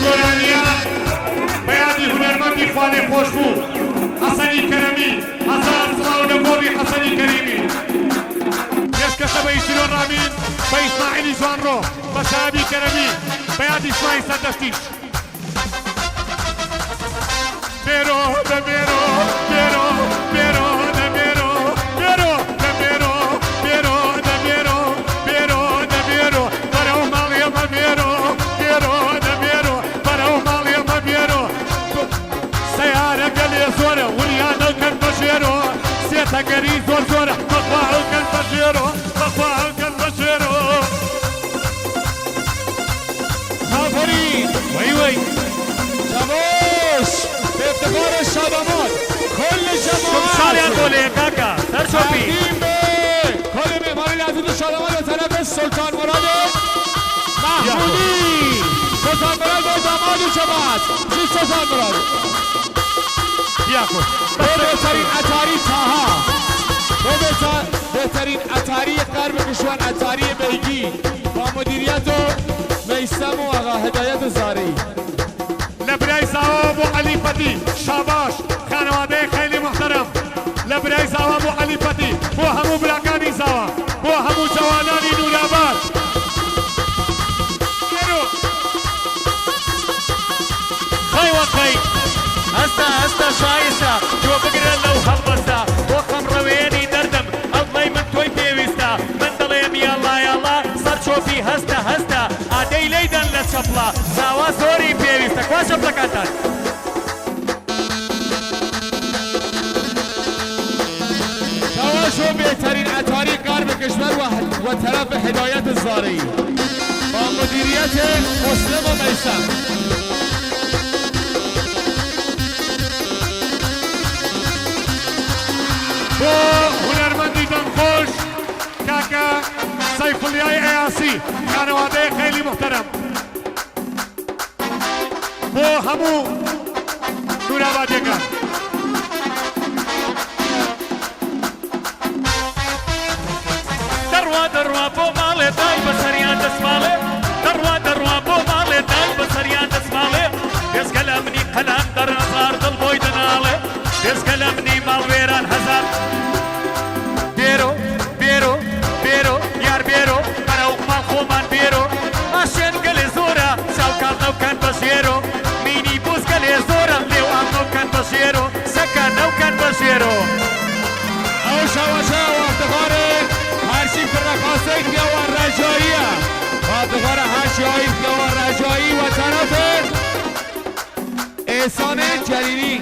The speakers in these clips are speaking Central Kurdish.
گۆرانییە بە یادی هونەرمەندی خوالێخۆشبوو حەسەنی کەرەمی، هەزار سڵاو لە گۆڕی حەسەنی کەریمی. پێشکەشە بە ئیسیرۆ ڕامین، بە ئیسماعیلی جوانڕۆ، بە شەهابی کەرەمی، بە یادی سمایل سەردەشتیش. بێرۆ دە بێرۆ بێرۆ بێرۆ دە بێرۆ بێرۆ دە بێرۆ بێرۆ دە بێرۆ بێرۆ دە بێرۆ بەرەو ماڵێ مە بێرۆ بێرۆ دە بێرۆ بەرەو ماڵێ مە بێرۆ سەیارە گەلێ زۆرە وریا نەوکەن بە ژێرۆ سێتەگەری زۆر زۆرە بەخوا ئەوکەن بە ژێرۆ بەخوا ئەوکەن بە ژێرۆ. آفرین وەی وەی. شاباش به افتخار شادامان کل شمشاڵیان جماعت بۆ لێیە کاکە سەرچۆپی. تقدیم به کل مهمانان عزیز شادامان به طرف سلطان مراد محمودی سلطان مراد با داماد جماعت چی سلطان مراد دیاکۆ به بهترین عطاری تاها به بهترین عطاری غرب کشور عطاری بیگی با مدیریت و میسم و آقا هدایت زاری لە برای زاوا بۆ عەلی پەتی شاباش خانەوادەیەک خەیلی موحتەرەم لە برای زاوا بۆ عەلی پەتی بۆ هەموو براکانی زاوا بۆ هەموو جەوانانی نوراباد کێرۆ. خەی وە خەی هەستە هەستە شایستە گوێ بگرە لەو هەڵبەستە بۆ خەم ڕەوێنی دەردم ئەڵڵەی من تۆی پێویستە من دەڵێم یاڵڵا یاڵڵا سەر چۆپی هەستە هەستە ئادەی لێیدەن لە چەپڵە زاوا زۆری پێویستە کوا چەپڵەکانتان. شاباش و بهترین عطاری غرب کشور و طرف هدایت زارعی با مدیریت مسلم و میسم. بۆ هونەرمەندی دەنگخۆش کاکە سەیفوڵیای ئەیاسی خانەوادەیە خەیلی موحتەرەم بۆ هەموو نورابادیەکان. دەڕوا دەڕوا بۆ ماڵێ دای بەسەریان دەسماڵێ دەڕوا دەڕوا بۆ ماڵێ دای بەسەریان دەسماڵێ بێزگە لە منی قەلەم دەرەزار دڵ بۆی دەناڵێ بێزگە لە منی ماڵ وێران هەزار بێرۆ بێرۆ بێرۆ یار بێرۆ بەرەو ماڵ خۆمان بێرۆ ئاشێن گەلێ زۆرە چاو کاڵ نەوکەن بە ژێرۆ مینی بوس گەلێ زۆرە لێو ئاڵ نەوکەن بە ژێرۆ سەکە نەوکەن بە ژێرۆ. ئەو شەوەشە وافتخار هەرچی فرقاسەی خیاوان رەجاییە وافتخار هەرچی های خیاوان رەجایی و طرف احسان جلیلی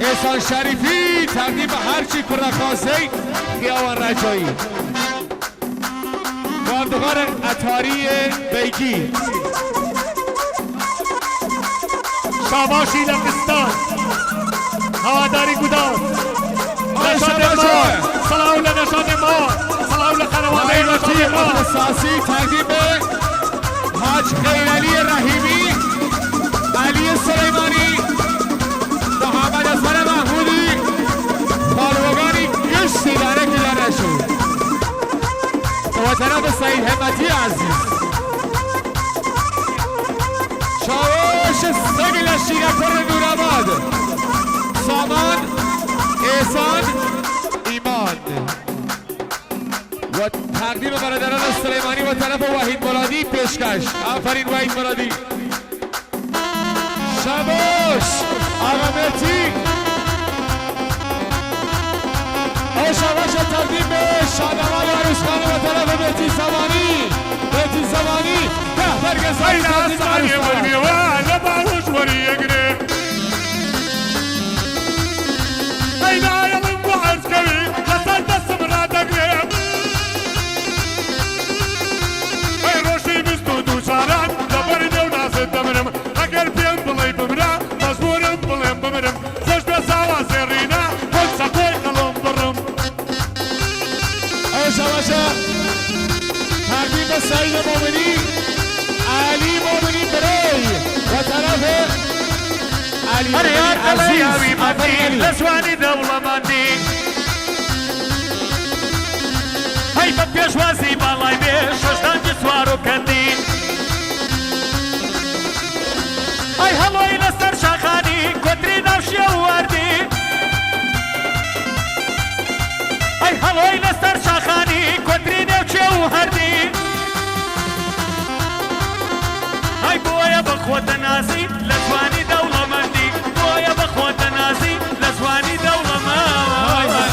احسان شریفی تقدیم به هرچی کرخاسه خیابان رجایی با افتخار عطاری بیگی. شاباشی لە قستان هەواداری گوداز نەشاد مار سڵاو لە نەشاد مار سڵاو لە خانەوادەی نەشاد مار. اختصاصی تقدیم به حاج خیرعلی رحیمی علی سلیمانی محمد اصغر محمودی خالوگانی گشتی داره که داره شد و طرف سعید همتی عزیز شاوش سگ لشیرکر نورآباد سامان احسان ایمان و تقدیم برادران سلیمانی و طرف وحید مرادی پیشکش. آفرین وحید مرادی. شاباش آقا مهدی. او شاباش تقدیم به شادمان عروسخانه و طرف مهدی زمانی. مهدی زمانی ده برگ زری تقدیم به عروسخانه. لە باوەش وەریەگرێ ئەی نایەڵم بۆ عەرز کەوی لەسەر دەستم ڕادەگرێ ئەی ڕۆژی 22 چاران لەبەر نێو نازت دەمرم ئەگەر پێم بڵێی بمرە مەجبوورم بڵێم بمرم خۆش بێ ساوا زێڕینە وەک چەقۆی قەڵەم بڕم. او شاباش تقدیم به سعید مومنی علی مومنی بری و طرف علی ئەرێ مومنی یار دەڵێ عزیز یاوی مەندی آفرین علی. لە جوانی دەوڵەمەندی هەی بە پێشوازی باڵای بێ شەشدانجی سوار و کەندی. هەڵۆی لەسەر شاخانی کۆتری ناو شێو وەردی. ئەی هەڵۆی لەسەر شاخانی کۆتری نێو کێو و هەردی. ئەی بۆیە بە خۆت دەنازی لە جوانی دەوڵەمەندی، بۆیە بە خۆت دەنازی لە جوانی دەوڵەمەندی.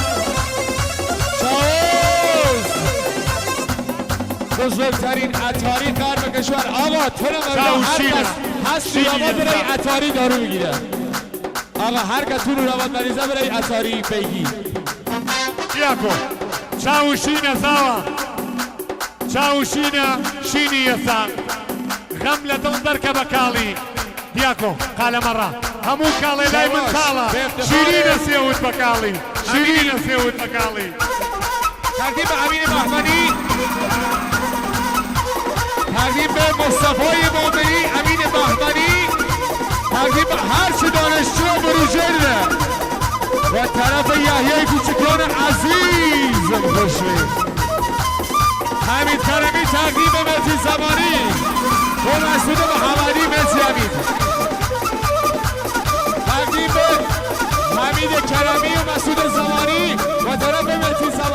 چاوز بزرگترین عطاری غرب کشور. آقا تو رو مبلا هر چاوشینە کس هست شینی نورآباد برای یەسا. عطاری دارو بگیره. آقا هر کس تو نورآباد مریضه برای عطاری بگی. دیاکۆ چاوشینە زاوە چاوشینە شینی یەسا غەم لە دڵ دەرکە بە کاڵی. دیاکۆ قالەمەڕە هەموو کاڵێ لای من چاوش تاڵە. به افتخار شیرینە سێوت بە کاڵی، شیرینە امینی سێوت بە کاڵی. تقدیم به امین بهمنی، تقدیم به مصطفی مؤمنی، امین بهمنی، تقدیم به هر چه دانشجو بروجرده و طرف یحیی کوچکان عزیزم. خوشی حمید کرمی تقدیم به مهدی زمانی و مسعود محمدی. مرسی حمید. تقدیم به حمید کرمی و مسعود زمانی و طرف مهدی زمانی.